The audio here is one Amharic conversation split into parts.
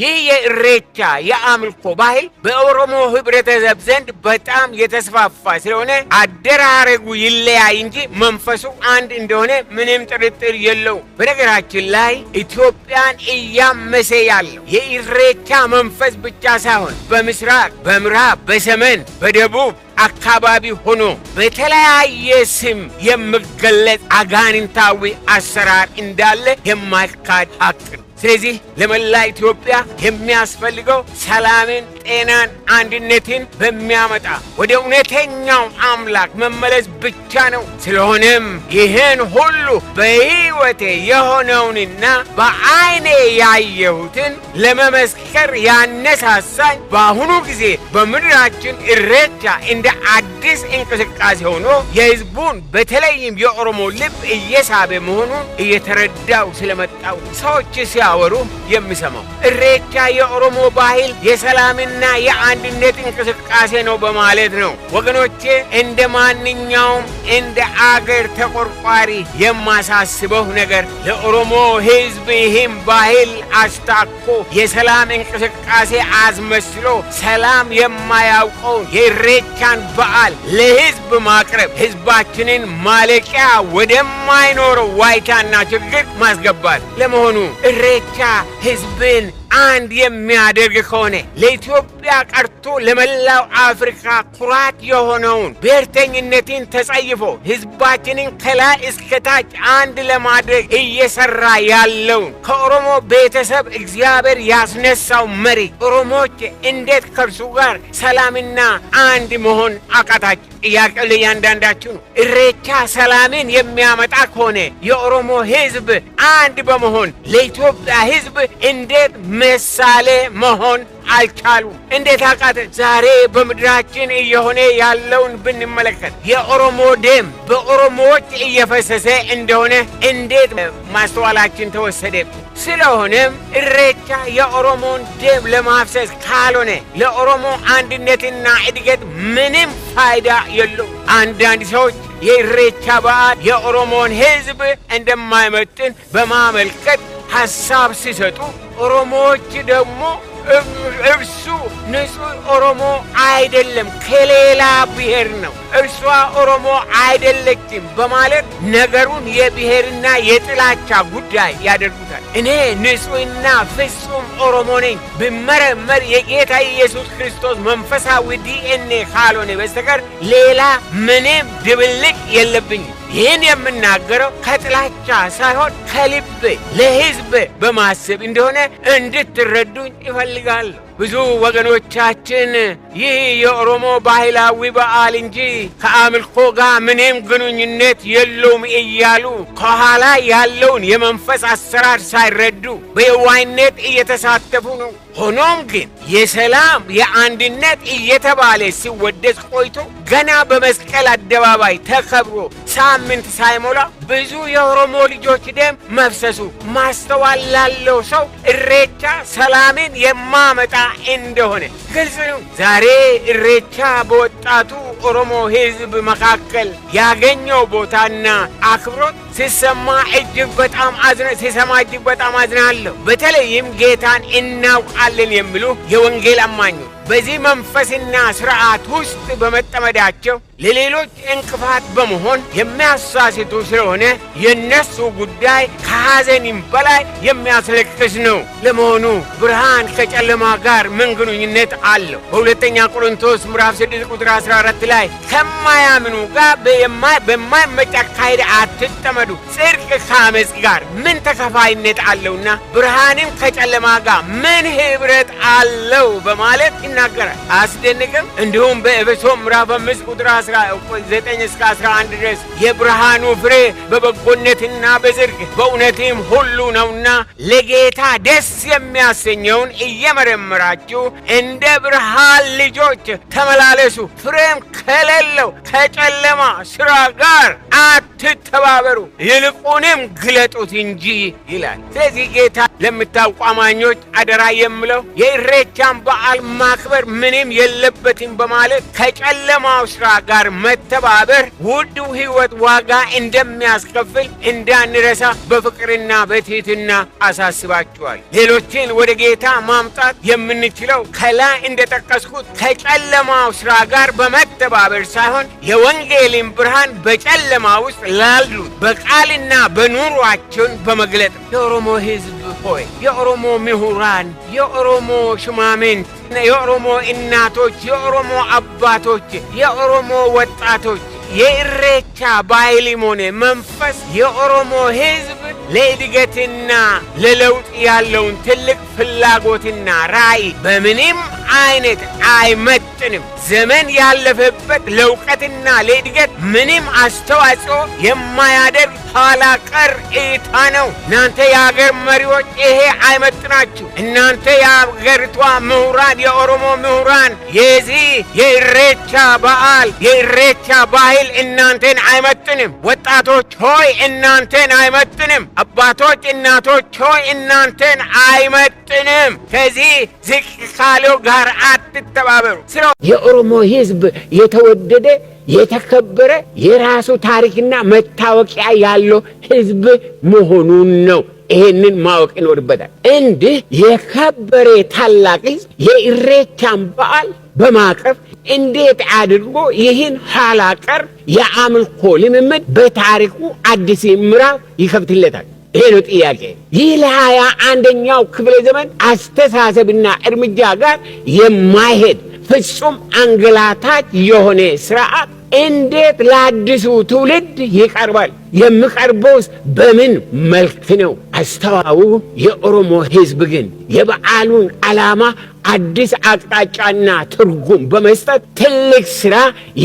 ይህ የኢሬቻ የአምልኮ ባህል በኦሮሞ ህብረተሰብ ዘንድ በጣም የተስፋፋ ስለሆነ አደራረጉ ይለያይ እንጂ መንፈሱ አንድ እንደሆነ ምንም ጥርጥር የለውም። በነገራችን ላይ ኢትዮጵያን እያመሰ ያለው የኢሬቻ መንፈስ ብቻ ሳይሆን በምስራቅ፣ በምዕራብ፣ በሰሜን፣ በደቡብ አካባቢ ሆኖ በተለያየ ስም የሚገለጽ አጋንንታዊ አሰራር እንዳለ የማይካድ ሀቅ ነው። ስለዚህ ለመላ ኢትዮጵያ የሚያስፈልገው ሰላምን፣ ጤናን፣ አንድነትን በሚያመጣ ወደ እውነተኛው አምላክ መመለስ ብቻ ነው። ስለሆነም ይህን ሁሉ በሕይወቴ የሆነውንና በዐይኔ ያየሁትን ለመመስከር ያነሳሳኝ በአሁኑ ጊዜ በምድራችን ኢሬቻ እንደ አዲስ እንቅስቃሴ ሆኖ የሕዝቡን በተለይም የኦሮሞ ልብ እየሳበ መሆኑን እየተረዳው ስለመጣው ሰዎች ሲያወሩ የምሰማው ኢሬቻ የኦሮሞ ባህል የሰላምና የአንድነት እንቅስቃሴ ነው በማለት ነው። ወገኖቼ፣ እንደ ማንኛውም እንደ አገር ተቆርቋሪ የማሳስበው ነገር ለኦሮሞ ሕዝብ ይህም ባህል አስታኮ የሰላም እንቅስቃሴ አስመስሎ ሰላም የማያውቀውን የኢሬቻን በዓል ለሕዝብ ማቅረብ ሕዝባችንን ማለቂያ ወደማይኖረው ዋይታና ችግር ማስገባት። ለመሆኑ ኢሬቻ ሕዝብን አንድ የሚያደርግ ከሆነ ለኢትዮጵያ ቀርቶ ለመላው አፍሪካ ኩራት የሆነውን ብሔርተኝነትን ተጸይፎ ሕዝባችንን ከላይ እስከ ታች አንድ ለማድረግ እየሰራ ያለውን ከኦሮሞ ቤተሰብ እግዚአብሔር ያስነሳው መሪ ኦሮሞዎች እንዴት ከእርሱ ጋር ሰላምና አንድ መሆን አቃታቸው? ጥያቄው ለእያንዳንዳችሁ ነው። ኢሬቻ ሰላምን የሚያመጣ ከሆነ የኦሮሞ ሕዝብ አንድ በመሆን ለኢትዮጵያ ሕዝብ እንዴት ምሳሌ መሆን አልቻሉም? እንዴት አቃተ? ዛሬ በምድራችን እየሆነ ያለውን ብንመለከት የኦሮሞ ደም በኦሮሞዎች እየፈሰሰ እንደሆነ እንዴት ማስተዋላችን ተወሰደ? ስለሆነም ኢሬቻ የኦሮሞን ደም ለማፍሰስ ካልሆነ ለኦሮሞ አንድነትና እድገት ምንም ፋይዳ የለውም። አንዳንድ ሰዎች የኢሬቻ በዓል የኦሮሞን ሕዝብ እንደማይመጥን በማመልከት ሐሳብ ሲሰጡ፣ ኦሮሞዎች ደግሞ እርሱ ንጹሕ ኦሮሞ አይደለም፣ ከሌላ ብሔር ነው፣ እርሷ ኦሮሞ አይደለችም በማለት ነገሩን የብሔርና የጥላቻ ጉዳይ ያደርጉታል። እኔ ንጹሕና ፍጹም ኦሮሞ ነኝ፣ ብመረመር የጌታ ኢየሱስ ክርስቶስ መንፈሳዊ ዲኤንኤ ካልሆነ በስተቀር ሌላ ምንም ድብልቅ የለብኝም። ይህን የምናገረው ከጥላቻ ሳይሆን ከልብ ለሕዝብ በማሰብ እንደሆነ እንድትረዱኝ እፈልጋለሁ። ብዙ ወገኖቻችን ይህ የኦሮሞ ባህላዊ በዓል እንጂ ከአምልኮ ጋር ምንም ግንኙነት የለውም እያሉ ከኋላ ያለውን የመንፈስ አሰራር ሳይረዱ በየዋህነት እየተሳተፉ ነው። ሆኖም ግን የሰላም የአንድነት እየተባለ ሲወደስ ቆይቶ ገና በመስቀል አደባባይ ተከብሮ ሳምንት ሳይሞላ ብዙ የኦሮሞ ልጆች ደም መፍሰሱ ማስተዋል ላለው ሰው ኢሬቻ ሰላምን የማመጣ እንደሆነ ግልጽ ነው። ዛሬ ኢሬቻ በወጣቱ ኦሮሞ ሕዝብ መካከል ያገኘው ቦታና አክብሮት ሲሰማ እጅግ በጣም አዝነ ሲሰማ እጅግ በጣም አዝናለሁ። በተለይም ጌታን እናውቃለን የሚሉ የወንጌል አማኞች በዚህ መንፈስና ስርዓት ውስጥ በመጠመዳቸው ለሌሎች እንቅፋት በመሆን የሚያሳስቱ ስለሆነ የነሱ ጉዳይ ከሐዘንም በላይ የሚያስለቅስ ነው። ለመሆኑ ብርሃን ከጨለማ ጋር ምን ግንኙነት አለው? በሁለተኛ ቆሮንቶስ ምዕራፍ 6 ቁጥር 14 ላይ ከማያምኑ ጋር በማይመች አካሄድ አትጠመዱ፣ ጽድቅ ከዓመፅ ጋር ምን ተካፋይነት አለውና ብርሃንም ከጨለማ ጋር ምን ኅብረት አለው በማለት ይናገራል። አያስደንቅም? እንዲሁም በኤፌሶን ምዕራፍ 5 ቁጥር 9 እስከ 11 ድረስ የብርሃኑ ፍሬ በበጎነትና በጽድቅ በእውነትም ሁሉ ነውና ለጌታ ደስ የሚያሰኘውን እየመረመራችሁ እንደ ብርሃን ልጆች ተመላለሱ፣ ፍሬም ከሌለው ከጨለማ ስራ ጋር አትተባበሩ፣ ይልቁንም ግለጡት እንጂ ይላል። ስለዚህ ጌታ ለምታውቁ አማኞች አደራ የምለው የኢሬቻን በዓል ማክበር ምንም የለበትም በማለት ከጨለማው ስራ ጋር መተባበር ውዱ ሕይወት ዋጋ እንደሚያስከፍል እንዳንረሳ በፍቅርና በትህትና አሳስባችኋል። ሌሎችን ወደ ጌታ ማምጣት የምንችለው ከላይ እንደጠቀስኩት ከጨለማው ስራ ጋር በመተባበር ሳይሆን የወንጌልን ብርሃን በጨለማ ውስጥ ላሉት በቃልና በኑሯችን በመግለጥ። የኦሮሞ ሕዝብ ሆይ፣ የኦሮሞ ምሁራን፣ የኦሮሞ ሽማምንት፣ የኦሮሞ እናቶች፣ የኦሮሞ አባቶች፣ የኦሮሞ ወጣቶች፣ የኢሬቻ ባህልም ሆነ መንፈስ የኦሮሞ ሕዝብ ለእድገትና ለለውጥ ያለውን ትልቅ ፍላጎትና ራዕይ በምንም አይነት አይመጥንም። ዘመን ያለፈበት፣ ለእውቀትና ለእድገት ምንም አስተዋጽኦ የማያደርግ ኋላ ቀር እይታ ነው። እናንተ የአገር መሪዎች ይሄ አይመጥናችሁ። እናንተ የአገሪቷ ምሁራን፣ የኦሮሞ ምሁራን፣ የዚህ የኢሬቻ በዓል የኢሬቻ ባህል እናንተን አይመጥንም። ወጣቶች ሆይ እናንተን አይመጥንም። አባቶች፣ እናቶች ሆይ እናንተን አይመጥንም። ከዚህ ዝቅ ካለው ጋር አትተባበሩ። የኦሮሞ ሕዝብ የተወደደ፣ የተከበረ፣ የራሱ ታሪክና መታወቂያ ያለው ሕዝብ መሆኑን ነው። ይሄንን ማወቅ ይኖርበታል። እንዲህ የከበረ ታላቅ ሕዝብ የኢሬቻን በዓል በማቀፍ እንዴት አድርጎ ይህን ኋላ ቀር የአምልኮ ልምምድ በታሪኩ አዲስ ምዕራፍ ይከፍትለታል? ይሄ ነው ጥያቄ። ይህ ለ21ኛው ክፍለ ዘመን አስተሳሰብና እርምጃ ጋር የማይሄድ ፍጹም አንገላታች የሆነ ስርዓት እንዴት ለአዲሱ ትውልድ ይቀርባል? የሚቀርበውስ በምን መልክ ነው? አስተዋው የኦሮሞ ሕዝብ ግን የበዓሉን ዓላማ አዲስ አቅጣጫና ትርጉም በመስጠት ትልቅ ሥራ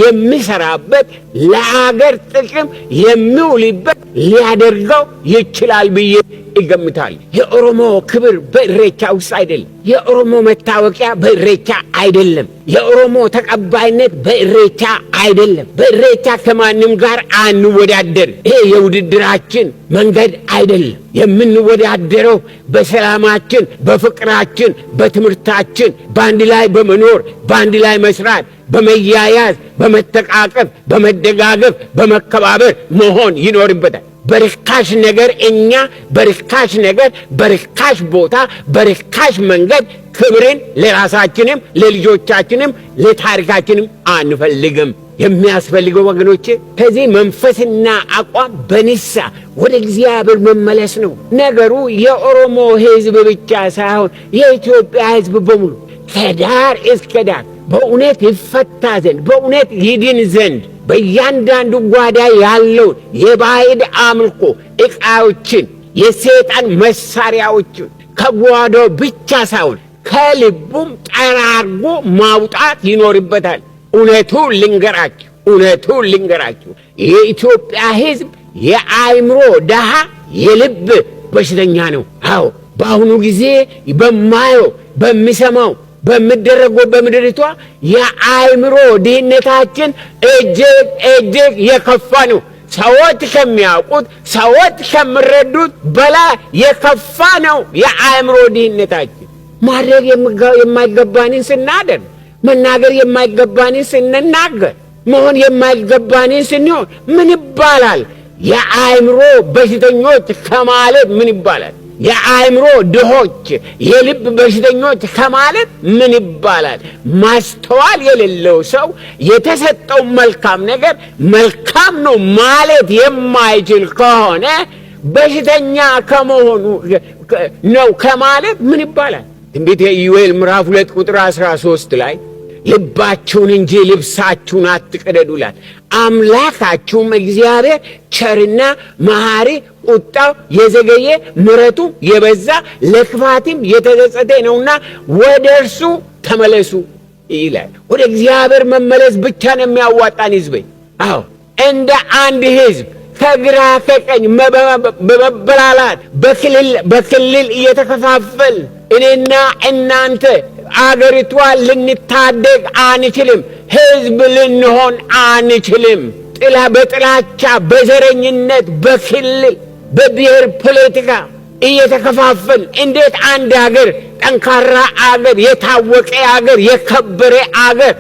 የሚሰራበት፣ ለአገር ጥቅም የሚውልበት ሊያደርገው ይችላል ብዬ ይገምታል። የኦሮሞ ክብር በኢሬቻ ውስጥ አይደለም። የኦሮሞ መታወቂያ በኢሬቻ አይደለም። የኦሮሞ ተቀባይነት በኢሬቻ አይደለም። በኢሬቻ ከማንም ጋር አንወዳደር። ይሄ የውድድራችን መንገድ አይደለም። የምንወዳደረው በሰላማችን፣ በፍቅራችን፣ በትምህርታችን፣ በአንድ ላይ በመኖር፣ በአንድ ላይ መስራት፣ በመያያዝ፣ በመተቃቀፍ፣ በመደጋገፍ፣ በመከባበር መሆን ይኖርበታል። በርካሽ ነገር እኛ በርካሽ ነገር፣ በርካሽ ቦታ፣ በርካሽ መንገድ ክብርን ለራሳችንም ለልጆቻችንም ለታሪካችንም አንፈልግም። የሚያስፈልገው ወገኖቼ ከዚህ መንፈስና አቋም በንስሐ ወደ እግዚአብሔር መመለስ ነው። ነገሩ የኦሮሞ ሕዝብ ብቻ ሳይሆን የኢትዮጵያ ሕዝብ በሙሉ ከዳር እስከ ዳር በእውነት ይፈታ ዘንድ፣ በእውነት ይድን ዘንድ በእያንዳንዱ ጓዳ ያለውን የባዕድ አምልኮ ዕቃዎችን፣ የሰይጣን መሳሪያዎችን ከጓዳው ብቻ ሳይሆን ከልቡም ጠራርጎ ማውጣት ይኖርበታል። እውነቱ ልንገራችሁ፣ እውነቱ ልንገራችሁ፣ የኢትዮጵያ ሕዝብ የአእምሮ ደሃ፣ የልብ በሽተኛ ነው። አዎ፣ በአሁኑ ጊዜ በማየው፣ በሚሰማው፣ በሚደረገው በምድሪቷ የአእምሮ ድህነታችን እጅግ እጅግ የከፋ ነው። ሰዎች ከሚያውቁት፣ ሰዎች ከሚረዱት በላይ የከፋ ነው የአእምሮ ድህነታችን። ማድረግ የማይገባንን ስናደርግ፣ መናገር የማይገባንን ስንናገር፣ መሆን የማይገባንን ስንሆን ምን ይባላል? የአእምሮ በሽተኞች ከማለት ምን ይባላል? የአእምሮ ድሆች፣ የልብ በሽተኞች ከማለት ምን ይባላል? ማስተዋል የሌለው ሰው፣ የተሰጠው መልካም ነገር መልካም ነው ማለት የማይችል ከሆነ በሽተኛ ከመሆኑ ነው ከማለት ምን ይባላል? ትንቢተ ኢዩኤል ምዕራፍ 2 ቁጥር 13 ላይ ልባችሁን እንጂ ልብሳችሁን አትቅደዱ ይላል። አምላካችሁም እግዚአብሔር ቸርና መሐሪ፣ ቁጣው የዘገየ፣ ምሕረቱ የበዛ፣ ለክፋትም የተጸጸተ ነውና ወደ እርሱ ተመለሱ ይላል። ወደ እግዚአብሔር መመለስ ብቻ ነው የሚያዋጣን ሕዝቤ። አዎ፣ እንደ አንድ ሕዝብ ከግራ ከቀኝ በመበላላት፣ በክልል በክልል እየተከፋፈል እኔና እናንተ አገሪቷን ልንታደግ አንችልም። ሕዝብ ልንሆን አንችልም። በጥላቻ፣ በዘረኝነት፣ በክልል፣ በብሔር ፖለቲካ እየተከፋፈል እንዴት አንድ አገር፣ ጠንካራ አገር፣ የታወቀ አገር፣ የከበረ አገር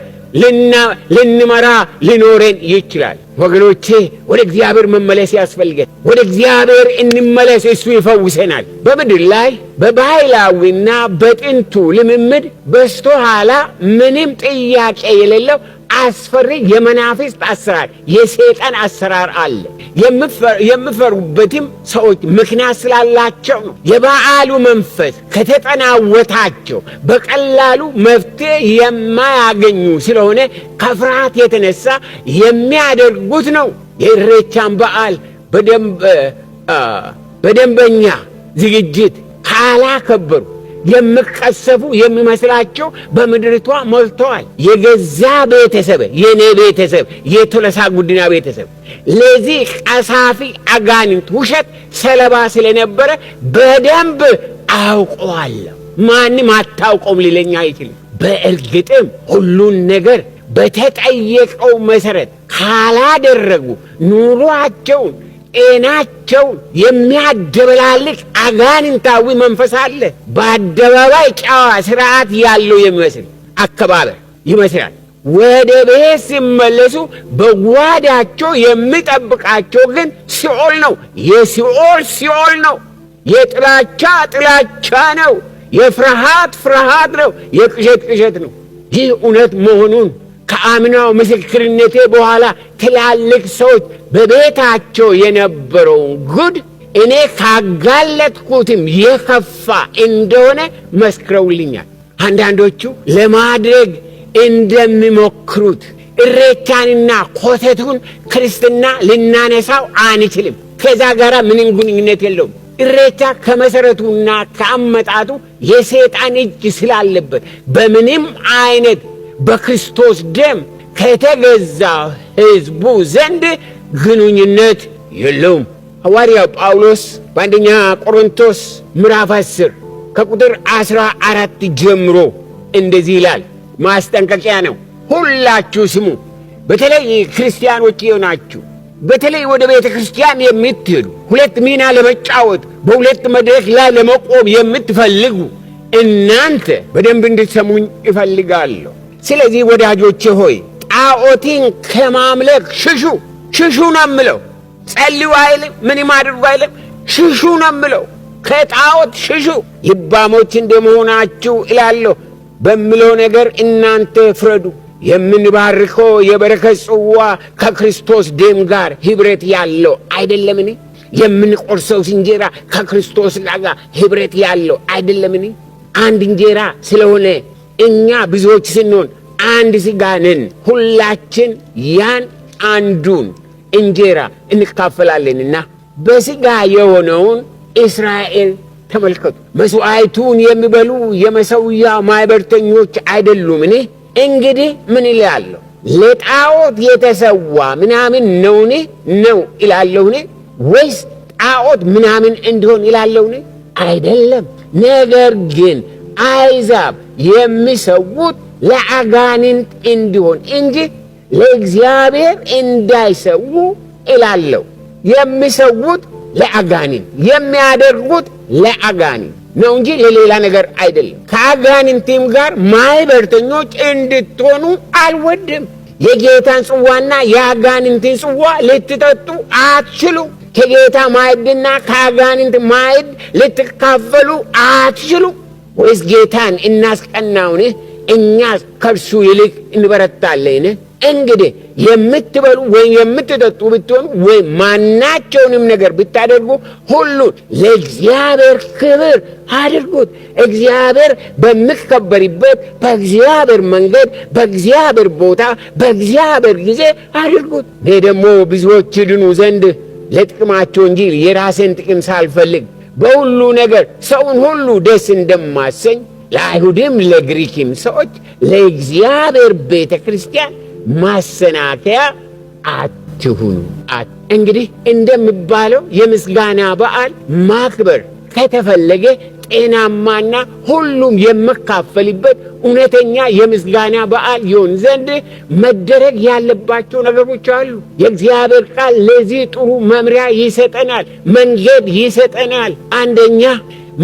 ልንመራ ሊኖረን ይችላል? ወገኖቼ፣ ወደ እግዚአብሔር መመለስ ያስፈልጋል። ወደ እግዚአብሔር እንመለስ፣ እሱ ይፈውሰናል። በምድር ላይ በባህላዊና በጥንቱ ልምምድ በስተኋላ ምንም ጥያቄ የሌለው አስፈሪ የመናፍስት አሰራር፣ የሰይጣን አሰራር አለ። የሚፈሩበትም ሰዎች ምክንያት ስላላቸው ነው። የበዓሉ መንፈስ ከተጠናወታቸው በቀላሉ መፍትሄ የማያገኙ ስለሆነ ከፍርሃት የተነሳ የሚያደርጉት ነው። የኢሬቻን በዓል በደንበኛ ዝግጅት ካላከበሩ የሚቀሰፉ የሚመስላቸው በምድሪቷ ሞልተዋል። የገዛ ቤተሰብ፣ የኔ ቤተሰብ፣ የቶለሳ ጉዲና ቤተሰብ ለዚህ ቀሳፊ አጋንንት ውሸት ሰለባ ስለነበረ በደንብ አውቀዋለሁ። ማንም አታውቀውም ሊለኝ አይችልም። በእርግጥም ሁሉን ነገር በተጠየቀው መሰረት ካላደረጉ ኑሯቸውን፣ ጤናቸውን የሚያደበላልቅ አጋንንታዊ መንፈስ አለ። በአደባባይ ጨዋ ስርዓት ያለው የሚመስል አከባበር ይመስላል። ወደ ቤት ሲመለሱ በጓዳቸው የሚጠብቃቸው ግን ሲኦል ነው። የሲኦል ሲኦል ነው። የጥላቻ ጥላቻ ነው። የፍርሃት ፍርሃት ነው። የቅዠት ቅዠት ነው። ይህ እውነት መሆኑን ከአምናው ምስክርነቴ በኋላ ትላልቅ ሰዎች በቤታቸው የነበረውን ጉድ እኔ ካጋለጥኩትም የከፋ እንደሆነ መስክረውልኛል። አንዳንዶቹ ለማድረግ እንደሚሞክሩት እሬቻንና ኮተቱን ክርስትና ልናነሳው አንችልም። ከዛ ጋር ምንም ግንኙነት የለውም። እሬቻ ከመሰረቱና ከአመጣጡ የሰይጣን እጅ ስላለበት በምንም አይነት በክርስቶስ ደም ከተገዛ ሕዝቡ ዘንድ ግንኙነት የለውም። ሐዋርያው ጳውሎስ በአንደኛ ቆሮንቶስ ምዕራፍ 10 ከቁጥር 14 ጀምሮ እንደዚህ ይላል። ማስጠንቀቂያ ነው። ሁላችሁ ስሙ። በተለይ ክርስቲያኖች የሆናችሁ፣ በተለይ ወደ ቤተ ክርስቲያን የምትሄዱ፣ ሁለት ሚና ለመጫወት በሁለት መድረክ ላይ ለመቆም የምትፈልጉ እናንተ በደንብ እንድትሰሙኝ እፈልጋለሁ። ስለዚህ ወዳጆቼ ሆይ፣ ጣዖትን ከማምለክ ሽሹ፣ ሽሹ ነው የምለው። ጸልዩ አይልም፣ ምንም አድርጉ አይልም። ሽሹ ነው የምለው። ከጣዖት ሽሹ። ልባሞች እንደመሆናችሁ እላለሁ በምለው ነገር እናንተ ፍረዱ። የምንባርከው የበረከት ጽዋ ከክርስቶስ ደም ጋር ኅብረት ያለው አይደለምን? የምንቆርሰው እንጀራ ከክርስቶስ ጋር ኅብረት ያለው አይደለምን? አንድ እንጀራ ስለሆነ እኛ ብዙዎች ስንሆን አንድ ሥጋ ነን። ሁላችን ያን አንዱን እንጀራ እንካፈላለንና በሥጋ የሆነውን እስራኤል ተመልከቱ። መሥዋዕቱን የሚበሉ የመሠዊያ ማኅበርተኞች አይደሉምን? እንግዲህ ምን እላለሁ? ለጣዖት የተሰዋ ምናምን ነውን ነው እላለሁን? ወይስ ጣዖት ምናምን እንዲሆን እላለሁን? አይደለም። ነገር ግን አሕዛብ የሚሰዉት ለአጋንንት እንዲሆን እንጂ ለእግዚአብሔር እንዳይሰዉ እላለሁ። የሚሰዉት ለአጋንንት፣ የሚያደርጉት ለአጋንንት ነው እንጂ ለሌላ ነገር አይደለም። ከአጋንንትም ጋር ማኅበርተኞች እንድትሆኑ አልወድም። የጌታን ጽዋና የአጋንንትን ጽዋ ልትጠጡ አትችሉ። ከጌታ ማዕድና ከአጋንንት ማዕድ ልትካፈሉ አትችሉ። ወይስ ጌታን እናስቀናውን? እኛ ከእርሱ ይልቅ እንበረታለን? እንግዲህ የምትበሉ ወይም የምትጠጡ ብትሆኑ ወይም ማናቸውንም ነገር ብታደርጉ ሁሉን ለእግዚአብሔር ክብር አድርጉት። እግዚአብሔር በሚከበርበት በእግዚአብሔር መንገድ፣ በእግዚአብሔር ቦታ፣ በእግዚአብሔር ጊዜ አድርጉት። እኔ ደግሞ ብዙዎች ይድኑ ዘንድ ለጥቅማቸው እንጂ የራሴን ጥቅም ሳልፈልግ በሁሉ ነገር ሰውን ሁሉ ደስ እንደማሰኝ ለአይሁድም ለግሪክም ሰዎች ለእግዚአብሔር ቤተ ክርስቲያን ማሰናከያ አትሁኑ። እንግዲህ እንደሚባለው የምስጋና በዓል ማክበር ከተፈለገ ጤናማና ሁሉም የሚካፈልበት እውነተኛ የምስጋና በዓል ይሆን ዘንድ መደረግ ያለባቸው ነገሮች አሉ። የእግዚአብሔር ቃል ለዚህ ጥሩ መምሪያ ይሰጠናል፣ መንገድ ይሰጠናል። አንደኛ፣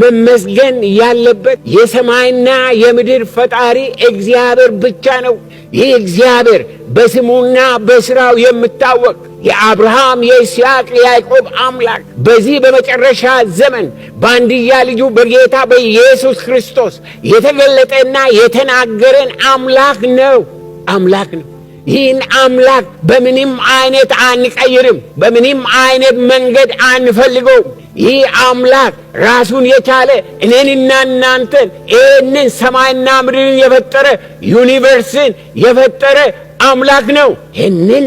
መመስገን ያለበት የሰማይና የምድር ፈጣሪ እግዚአብሔር ብቻ ነው። ይህ እግዚአብሔር በስሙና በሥራው የሚታወቅ የአብርሃም፣ የይስሐቅ፣ የያዕቆብ አምላክ በዚህ በመጨረሻ ዘመን በአንድያ ልጁ በጌታ በኢየሱስ ክርስቶስ የተገለጠና የተናገረን አምላክ ነው። አምላክ ነው። ይህን አምላክ በምንም አይነት አንቀይርም። በምንም አይነት መንገድ አንፈልገውም። ይህ አምላክ ራሱን የቻለ፣ እኔንና እናንተን፣ ይህንን ሰማይና ምድርን የፈጠረ፣ universe ን የፈጠረ አምላክ ነው። ይህንን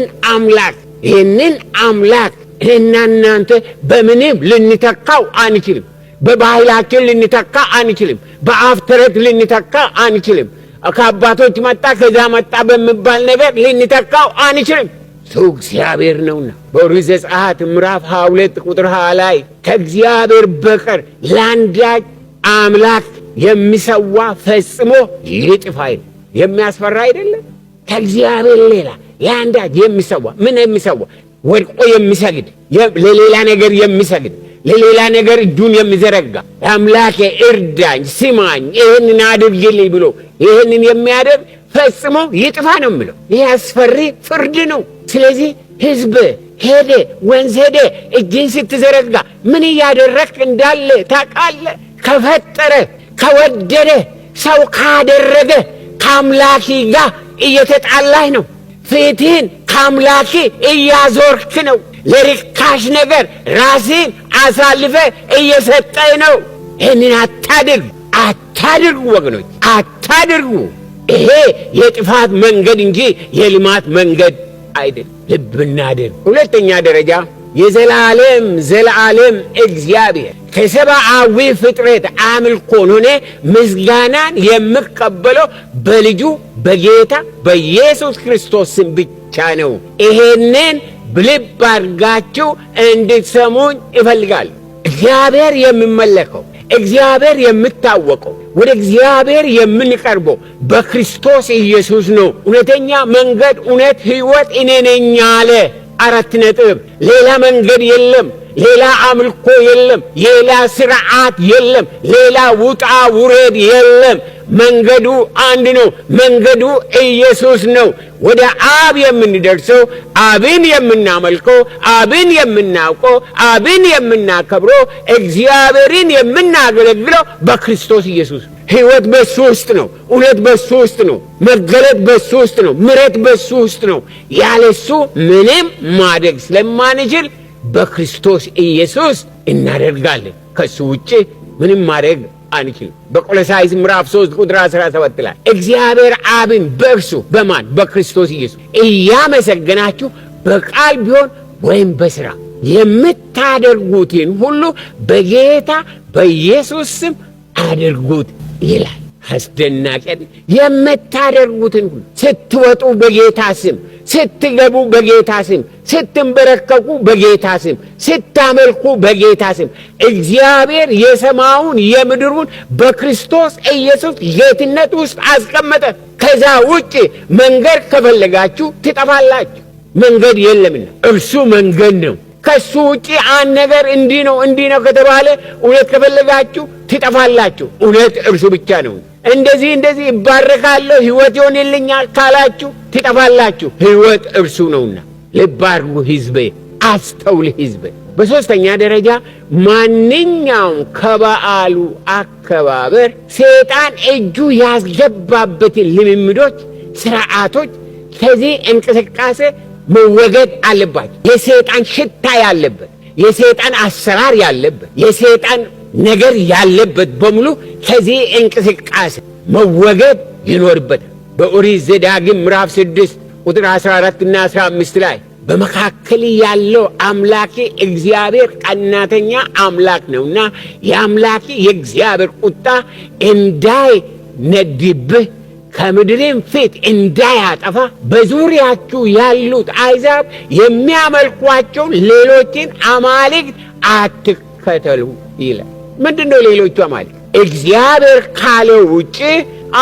አምላክ እኔና እናንተ በምንም ልንተካው አንችልም። በባህላችን ልንተካ አንችልም። በአፍ ተረት ልንተካ አንችልም። ከአባቶች መጣ፣ ከዛ መጣ በሚባል ነገር ልንተካው አንችልም። እሱ እግዚአብሔር ነውና በኦሪት ዘጸአት ምዕራፍ 22 ቁጥር 20 ላይ ከእግዚአብሔር በቀር ለአንዳች አምላክ የሚሰዋ ፈጽሞ ይጥፋ። የሚያስፈራ አይደለም? ከእግዚአብሔር ሌላ ለአንዳች የሚሰዋ፣ ምን የሚሰዋ? ወድቆ የሚሰግድ፣ ለሌላ ነገር የሚሰግድ፣ ለሌላ ነገር እጁን የሚዘረጋ፣ አምላኬ እርዳኝ፣ ስማኝ፣ ይህንን አድርግልኝ ብሎ ይህንን የሚያደርግ ፈጽሞ ይጥፋ ነው የሚለው። ይህ አስፈሪ ፍርድ ነው። ስለዚህ ሕዝብ ሄደ፣ ወንዝ ሄደ፣ እጅን ስትዘረጋ ምን እያደረግክ እንዳለ ታውቃለህ? ከፈጠረ፣ ከወደደ፣ ሰው ካደረገ ከአምላኪ ጋር እየተጣላህ ነው። ፊትህን ከአምላኪ እያዞርክ ነው። ለርካሽ ነገር ራስህን አሳልፈህ እየሰጠህ ነው። ይህንን አታድርግ፣ አታድርጉ ወገኖች፣ አታድርጉ። ይሄ የጥፋት መንገድ እንጂ የልማት መንገድ አይደለም። ልብ እናድርግ። ሁለተኛ ደረጃ፣ የዘላለም ዘላለም እግዚአብሔር ከሰብአዊ ፍጥረት አምልኮን ሆነ ምስጋናን የሚቀበለው በልጁ በጌታ በኢየሱስ ክርስቶስ ስም ብቻ ነው። ይሄንን ልብ አድርጋችሁ እንድትሰሙኝ እፈልጋለሁ። እግዚአብሔር የሚመለከው፣ እግዚአብሔር የሚታወቀው፣ ወደ እግዚአብሔር የምንቀርበው በክርስቶስ ኢየሱስ ነው። እውነተኛ መንገድ፣ እውነት፣ ሕይወት እኔ ነኝ አለ። አራት ነጥብ። ሌላ መንገድ የለም። ሌላ አምልኮ የለም። ሌላ ስርዓት የለም። ሌላ ውጣ ውረድ የለም። መንገዱ አንድ ነው። መንገዱ ኢየሱስ ነው። ወደ አብ የምንደርሰው፣ አብን የምናመልከው፣ አብን የምናውቀው፣ አብን የምናከብረው፣ እግዚአብሔርን የምናገለግለው በክርስቶስ ኢየሱስ። ሕይወት በሱ ውስጥ ነው። እውነት በሱ ውስጥ ነው። መገለጥ በሱ ውስጥ ነው። ምሕረት በሱ ውስጥ ነው። ያለሱ ምንም ማድረግ ስለማንችል በክርስቶስ ኢየሱስ እናደርጋለን። ከሱ ውጭ ምንም ማድረግ አንችልም። በቆሎሳይስ ምዕራፍ 3 ቁጥር 17 ላይ እግዚአብሔር አብን በእርሱ፣ በማን? በክርስቶስ ኢየሱስ እያመሰገናችሁ በቃል ቢሆን ወይም በሥራ የምታደርጉትን ሁሉ በጌታ በኢየሱስ ስም አድርጉት ይላል። አስደናቂ! የምታደርጉትን ሁሉ፣ ስትወጡ በጌታ ስም፣ ስትገቡ በጌታ ስም፣ ስትንበረከኩ በጌታ ስም፣ ስታመልኩ በጌታ ስም። እግዚአብሔር የሰማዩን የምድሩን በክርስቶስ ኢየሱስ ጌትነት ውስጥ አስቀመጠ። ከዛ ውጭ መንገድ ከፈለጋችሁ ትጠፋላችሁ። መንገድ የለምና እርሱ መንገድ ነው። ከሱ ውጭ አንድ ነገር እንዲህ ነው፣ እንዲህ ነው ከተባለ እውነት ከፈለጋችሁ ትጠፋላችሁ። እውነት እርሱ ብቻ ነው። እንደዚህ እንደዚህ እባረካለሁ፣ ሕይወት ይሆንልኛል ካላችሁ ትጠፋላችሁ። ሕይወት እርሱ ነውና ልብ አድርጉ ሕዝቤ፣ አስተውል ሕዝቤ። በሦስተኛ ደረጃ፣ ማንኛውም ከበዓሉ አከባበር ሰይጣን እጁ ያስገባበትን ልምምዶች፣ ስርዓቶች ከዚህ እንቅስቃሴ መወገድ አለባቸው። የሰይጣን ሽታ ያለበት፣ የሰይጣን አሰራር ያለበት፣ የሰይጣን ነገር ያለበት በሙሉ ከዚህ እንቅስቃሴ መወገድ ይኖርበታል። በኦሪት ዘዳግም ምዕራፍ 6 ቁጥር 14 እና 15 ላይ በመካከል ያለው አምላኬ እግዚአብሔር ቀናተኛ አምላክ ነውና የአምላኬ የእግዚአብሔር ቁጣ እንዳይነድብህ ከምድርም ፊት እንዳያጠፋ በዙሪያችሁ ያሉት አሕዛብ የሚያመልኳቸውን ሌሎችን አማልክት አትከተሉ ይላል። ምንድን ነው ሌሎቹ አማልክት? እግዚአብሔር ካለው ውጭ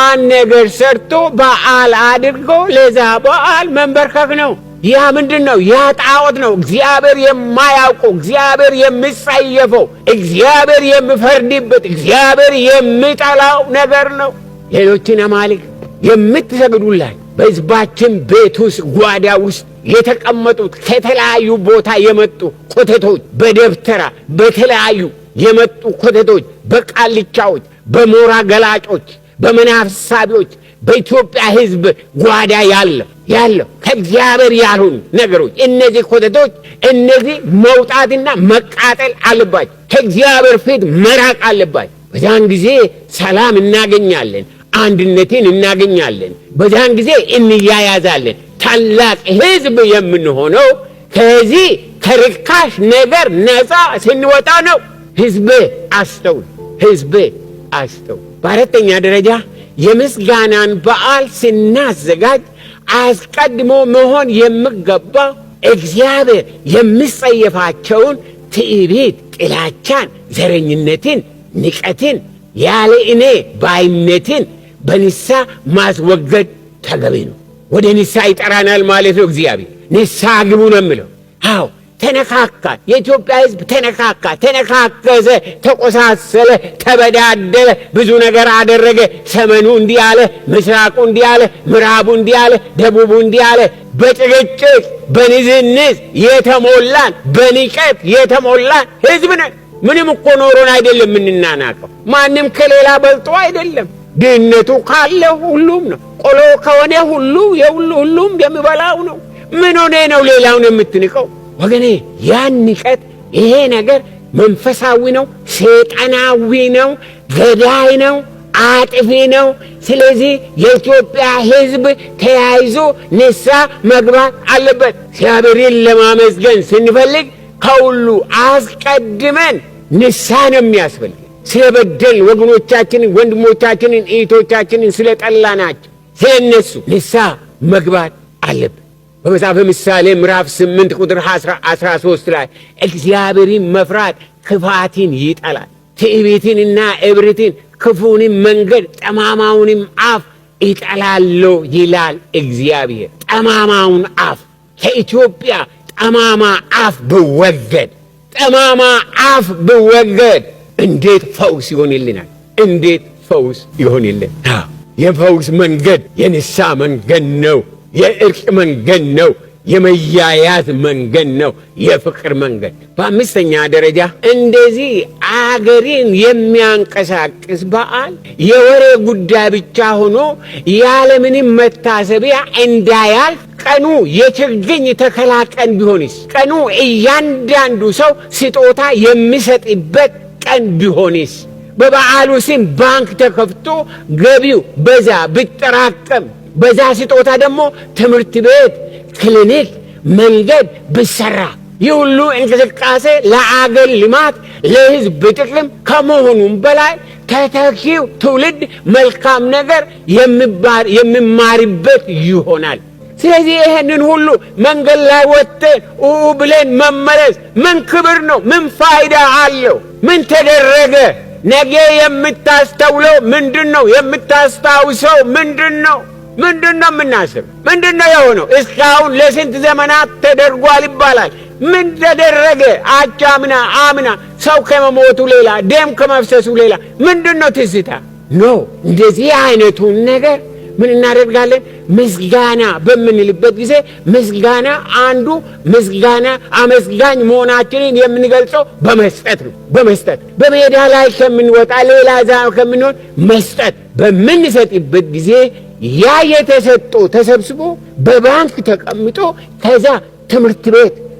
አንድ ነገር ሰርቶ በዓል አድርጎ ለዛ በዓል መንበርከክ ነው። ያ ምንድን ነው? ያ ጣዖት ነው። እግዚአብሔር የማያውቀው፣ እግዚአብሔር የሚጸየፈው፣ እግዚአብሔር የሚፈርድበት፣ እግዚአብሔር የሚጠላው ነገር ነው። ሌሎችን አማልክት የምትሰግዱላት በሕዝባችን ቤት ውስጥ ጓዳ ውስጥ የተቀመጡት ከተለያዩ ቦታ የመጡ ኮተቶች፣ በደብተራ በተለያዩ የመጡ ኮተቶች፣ በቃልቻዎች፣ በሞራ ገላጮች፣ በመናፍሳቢዎች በኢትዮጵያ ሕዝብ ጓዳ ያለው ከእግዚአብሔር ያልሆኑ ነገሮች፣ እነዚህ ኮተቶች እነዚህ መውጣትና መቃጠል አለባቸው። ከእግዚአብሔር ፊት መራቅ አለባቸው። በዛን ጊዜ ሰላም እናገኛለን፣ አንድነትን እናገኛለን። በዛን ጊዜ እንያያዛለን። ታላቅ ሕዝብ የምንሆነው ከዚህ ከርካሽ ነገር ነፃ ስንወጣ ነው። ሕዝቤ አስተውል፣ ሕዝቤ አስተውል። በአራተኛ ደረጃ የምስጋናን በዓል ስናዘጋጅ አስቀድሞ መሆን የሚገባው እግዚአብሔር የሚጸየፋቸውን ትዕቢት፣ ጥላቻን፣ ዘረኝነትን፣ ንቀትን፣ ያለ እኔ ባይነትን በንስሐ ማስወገድ ተገቢ ነው። ወደ ንስሐ ይጠራናል ማለት ነው። እግዚአብሔር ንስሐ ግቡ ነው የሚለው። አዎ ተነካካ። የኢትዮጵያ ሕዝብ ተነካካ፣ ተነካከሰ፣ ተቆሳሰለ፣ ተበዳደለ፣ ብዙ ነገር አደረገ። ሰሜኑ እንዲህ አለ፣ ምስራቁ እንዲህ አለ፣ ምዕራቡ እንዲህ አለ፣ ደቡቡ እንዲህ አለ። በጭቅጭቅ በንዝንዝ የተሞላን፣ በንቀት የተሞላን ሕዝብ ነን። ምንም እኮ ኖሮን አይደለም የምንናናቀው። ማንም ከሌላ በልጦ አይደለም። ድህነቱ ካለ ሁሉም ነው። ቆሎ ከሆነ ሁሉ የሁሉ ሁሉም የሚበላው ነው። ምን ሆነ ነው ሌላውን የምትንቀው? ወገኔ ያን ንቀት፣ ይሄ ነገር መንፈሳዊ ነው፣ ሰይጣናዊ ነው፣ ገዳይ ነው፣ አጥፊ ነው። ስለዚህ የኢትዮጵያ ሕዝብ ተያይዞ ንስሐ መግባት አለበት። እግዚአብሔርን ለማመስገን ስንፈልግ ከሁሉ አስቀድመን ንስሐ ነው የሚያስፈልግ። ስለበደል ወገኖቻችንን፣ ወንድሞቻችንን፣ እህቶቻችንን ስለጠላናቸው ስለ እነሱ ንስሐ መግባት አለብን። በመጽሐፈ ምሳሌ ምዕራፍ 8 ቁጥር 13 ላይ እግዚአብሔርን መፍራት ክፋትን ይጠላል፣ ትዕቢትንና እብሪትን፣ ክፉንም መንገድ ጠማማውንም አፍ ይጠላለሁ ይላል እግዚአብሔር። ጠማማውን አፍ፣ ከኢትዮጵያ ጠማማ አፍ ብወገድ፣ ጠማማ አፍ ብወገድ እንዴት ፈውስ ይሆንልናል? እንዴት ፈውስ ይሆንልን? የፈውስ መንገድ የንስሐ መንገድ ነው። የእርቅ መንገድ ነው። የመያያዝ መንገድ ነው። የፍቅር መንገድ። በአምስተኛ ደረጃ እንደዚህ አገርን የሚያንቀሳቅስ በዓል የወሬ ጉዳይ ብቻ ሆኖ ያለምንም መታሰቢያ እንዳያልፍ ቀኑ የችግኝ ተከላ ቀን ቢሆንስ? ቀኑ እያንዳንዱ ሰው ስጦታ የሚሰጥበት ቀን ቢሆንስ? በበዓሉ ስም ባንክ ተከፍቶ ገቢው በዛ ቢጠራቀም፣ በዛ ስጦታ ደግሞ ትምህርት ቤት፣ ክሊኒክ፣ መንገድ ብሰራ፣ ይህ ሁሉ እንቅስቃሴ ለአገር ልማት፣ ለሕዝብ ጥቅም ከመሆኑም በላይ ተተኪው ትውልድ መልካም ነገር የሚማርበት ይሆናል። ስለዚህ ይህንን ሁሉ መንገድ ላይ ወጥተን ኡ ብለን መመለስ ምን ክብር ነው? ምን ፋይዳ አለው? ምን ተደረገ? ነገ የምታስተውለው ምንድን ነው? የምታስታውሰው ምንድን ነው? ምንድን ነው የምናስብ? ምንድን ነው የሆነው? እስካሁን ለስንት ዘመናት ተደርጓል ይባላል። ምን ተደረገ? አቻምና አምና ሰው ከመሞቱ ሌላ፣ ደም ከመፍሰሱ ሌላ ምንድን ነው ትዝታ? No፣ እንደዚህ አይነቱን ነገር ምን እናደርጋለን? ምስጋና በምንልበት ጊዜ ምስጋና አንዱ ምስጋና አመስጋኝ መሆናችንን የምንገልጸው በመስጠት ነው። በመስጠት በሜዳ ላይ ከምንወጣ፣ ሌላ ዛ ከምንሆን መስጠት በምንሰጥበት ጊዜ ያ የተሰጠው ተሰብስቦ በባንክ ተቀምጦ ከዛ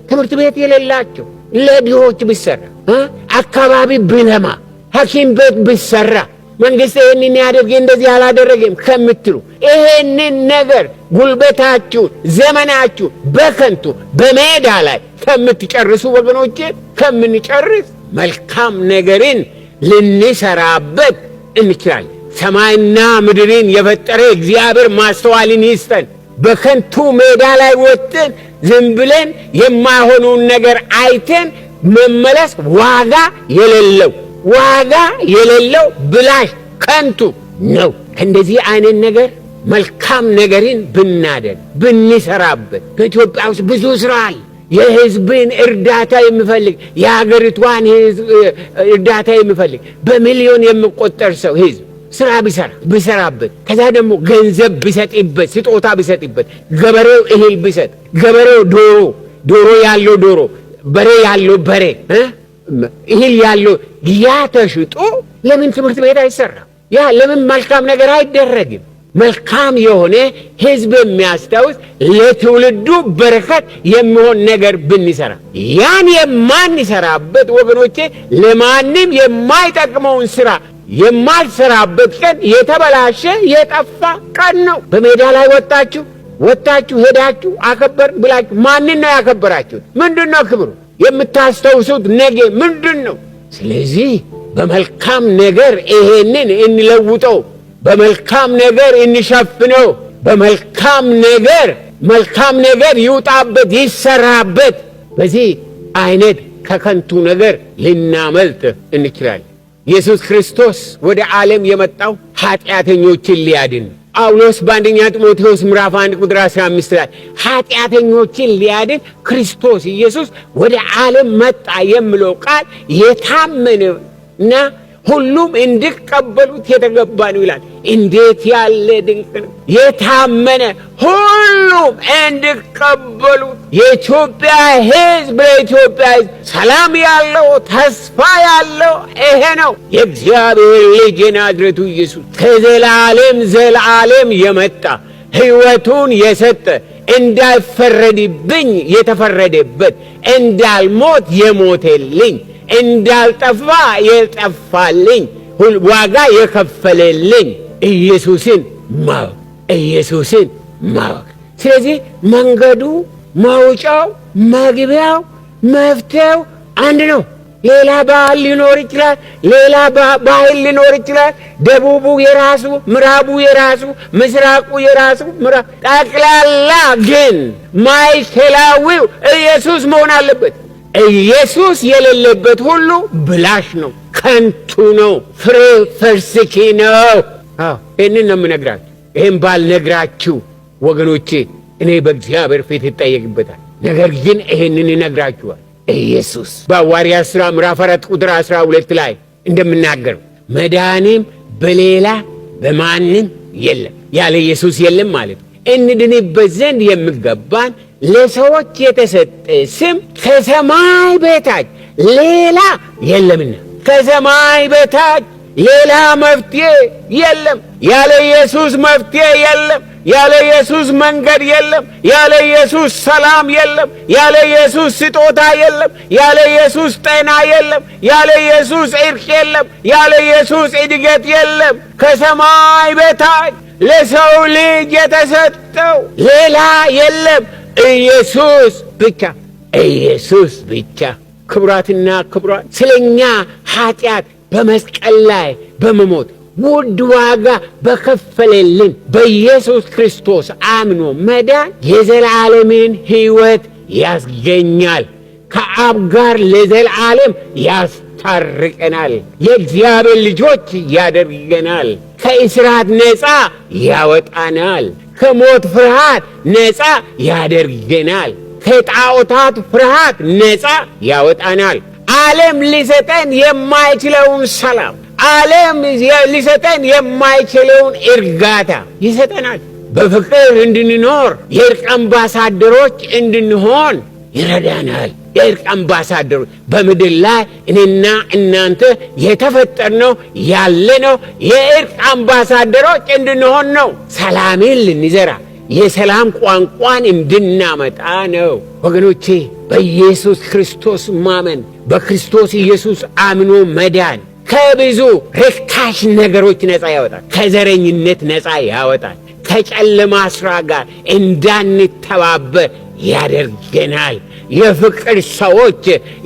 ትምህርት ቤት የሌላቸው ለድሆች ቢሰራ፣ አካባቢ ቢለማ፣ ሐኪም ቤት ቢሰራ፣ መንግስት ይህንን ያደርግ እንደዚህ አላደረገም ከምትሉ ይሄንን ነገር ጉልበታችሁን፣ ዘመናችሁ በከንቱ በሜዳ ላይ ከምትጨርሱ፣ ወገኖቼ፣ ከምንጨርስ መልካም ነገርን ልንሰራበት እንችላለን። ሰማይና ምድርን የፈጠረ እግዚአብሔር ማስተዋልን ይስጠን። በከንቱ ሜዳ ላይ ወጥተን ዝም ብለን የማይሆኑን ነገር አይተን መመለስ ዋጋ የሌለው ዋጋ የሌለው ብላሽ ከንቱ ነው። ከእንደዚህ አይነት ነገር መልካም ነገርን ብናደርግ ብንሰራበት፣ በኢትዮጵያ ውስጥ ብዙ ስራ አለ። የህዝብን እርዳታ የሚፈልግ፣ የሀገሪቷን ህዝብ እርዳታ የሚፈልግ በሚሊዮን የሚቆጠር ሰው ህዝብ ስራ ቢሰራበት፣ ከዛ ደግሞ ገንዘብ ቢሰጥበት፣ ስጦታ ቢሰጥበት፣ ገበሬው እህል ቢሰጥ፣ ገበሬው ዶሮ ያለው ዶሮ፣ በሬ ያለው በሬ፣ እህል ያለው ያ ተሽጦ ለምን ትምህርት ቤት አይሰራም? ያ ለምን መልካም ነገር አይደረግም? መልካም የሆነ ህዝብ የሚያስታውስ ለትውልዱ በረከት የሚሆን ነገር ብንሰራ፣ ያን የማንሰራበት ወገኖቼ፣ ለማንም የማይጠቅመውን ስራ የማልሰራበት ቀን የተበላሸ የጠፋ ቀን ነው። በሜዳ ላይ ወጣችሁ ሄዳችሁ አከበር ብላችሁ ማንን ነው ያከበራችሁት? ምንድን ነው ክብሩ? የምታስታውሱት ነገ ምንድን ነው? ስለዚህ በመልካም ነገር ይሄንን እንለውጠው። በመልካም ነገር እንሸፍነው። በመልካም ነገር መልካም ነገር ይውጣበት፣ ይሰራበት። በዚህ አይነት ከከንቱ ነገር ልናመልጥ እንችላለን። ኢየሱስ ክርስቶስ ወደ ዓለም የመጣው ኃጢአተኞችን ሊያድን። ጳውሎስ በአንደኛ ጢሞቴዎስ ምዕራፍ 1 ቁጥር 15 ላይ ኃጢአተኞችን ሊያድን ክርስቶስ ኢየሱስ ወደ ዓለም መጣ የሚለው ቃል የታመነ እና ሁሉም እንዲቀበሉት የተገባ ነው ይላል። እንዴት ያለ ድንቅ ነው! የታመነ ሁሉም እንዲቀበሉት። የኢትዮጵያ ሕዝብ፣ ለኢትዮጵያ ሕዝብ ሰላም ያለው ተስፋ ያለው ይሄ ነው። የእግዚአብሔር ልጅ የናዝሬቱ ኢየሱስ ከዘላለም ዘላለም የመጣ፣ ሕይወቱን የሰጠ፣ እንዳይፈረድብኝ የተፈረደበት፣ እንዳልሞት የሞተልኝ፣ እንዳልጠፋ የጠፋልኝ፣ ዋጋ የከፈለልኝ ኢየሱስን ማወቅ፣ ኢየሱስን ማወቅ። ስለዚህ መንገዱ፣ መውጫው፣ መግቢያው፣ መፍትሄው አንድ ነው። ሌላ ባህል ሊኖር ይችላል። ሌላ ባህል ሊኖር ይችላል። ደቡቡ የራሱ፣ ምዕራቡ የራሱ፣ ምስራቁ የራሱ፣ ጠቅላላ ግን ማዕከላዊው ኢየሱስ መሆን አለበት። ኢየሱስ የሌለበት ሁሉ ብላሽ ነው፣ ከንቱ ነው፣ ፍሬ ፈርስኪ ነው። ይህንን ነው የምነግራችሁ። ይህን ባልነግራችሁ ወገኖቼ እኔ በእግዚአብሔር ፊት እጠየቅበታል። ነገር ግን ይህንን እነግራችኋል። ኢየሱስ በሐዋርያት ሥራ ምዕራፍ 4 ቁጥር 12 ላይ እንደምናገረው መዳንም በሌላ በማንም የለም፣ ያለ ኢየሱስ የለም ማለት ነው። እንድንበት ዘንድ የሚገባን ለሰዎች የተሰጠ ስም ከሰማይ በታች ሌላ የለምና፣ ከሰማይ በታች ሌላ መፍትሄ የለም። ያለ ኢየሱስ መፍትሄ የለም። ያለ ኢየሱስ መንገድ የለም። ያለ ኢየሱስ ሰላም የለም። ያለ ኢየሱስ ስጦታ የለም። ያለ ኢየሱስ ጤና የለም። ያለ ኢየሱስ እርቅ የለም። ያለ ኢየሱስ እድገት የለም። ከሰማይ በታች ለሰው ልጅ የተሰጠው ሌላ የለም። ኢየሱስ ብቻ፣ ኢየሱስ ብቻ። ክቡራትና ክቡራን፣ ስለኛ ኃጢአት በመስቀል ላይ በመሞት ውድ ዋጋ በከፈለልን በኢየሱስ ክርስቶስ አምኖ መዳን የዘላለምን ሕይወት ያስገኛል። ከአብ ጋር ለዘላለም ያስታርቀናል። የእግዚአብሔር ልጆች ያደርገናል። ከእስራት ነፃ ያወጣናል። ከሞት ፍርሃት ነፃ ያደርገናል። ከጣዖታት ፍርሃት ነፃ ያወጣናል። ዓለም ሊሰጠን የማይችለውን ሰላም፣ ዓለም ሊሰጠን የማይችለውን እርጋታ ይሰጠናል። በፍቅር እንድንኖር፣ የእርቅ አምባሳደሮች እንድንሆን ይረዳናል። የእርቅ አምባሳደሮች በምድር ላይ እኔና እናንተ የተፈጠርነው ያለነው የእርቅ አምባሳደሮች እንድንሆን ነው። ሰላምን ልንዘራ የሰላም ቋንቋን እንድናመጣ ነው። ወገኖቼ፣ በኢየሱስ ክርስቶስ ማመን፣ በክርስቶስ ኢየሱስ አምኖ መዳን ከብዙ ርካሽ ነገሮች ነፃ ያወጣል። ከዘረኝነት ነፃ ያወጣል። ከጨለማ ሥራ ጋር እንዳንተባበር ያደርገናል። የፍቅር ሰዎች፣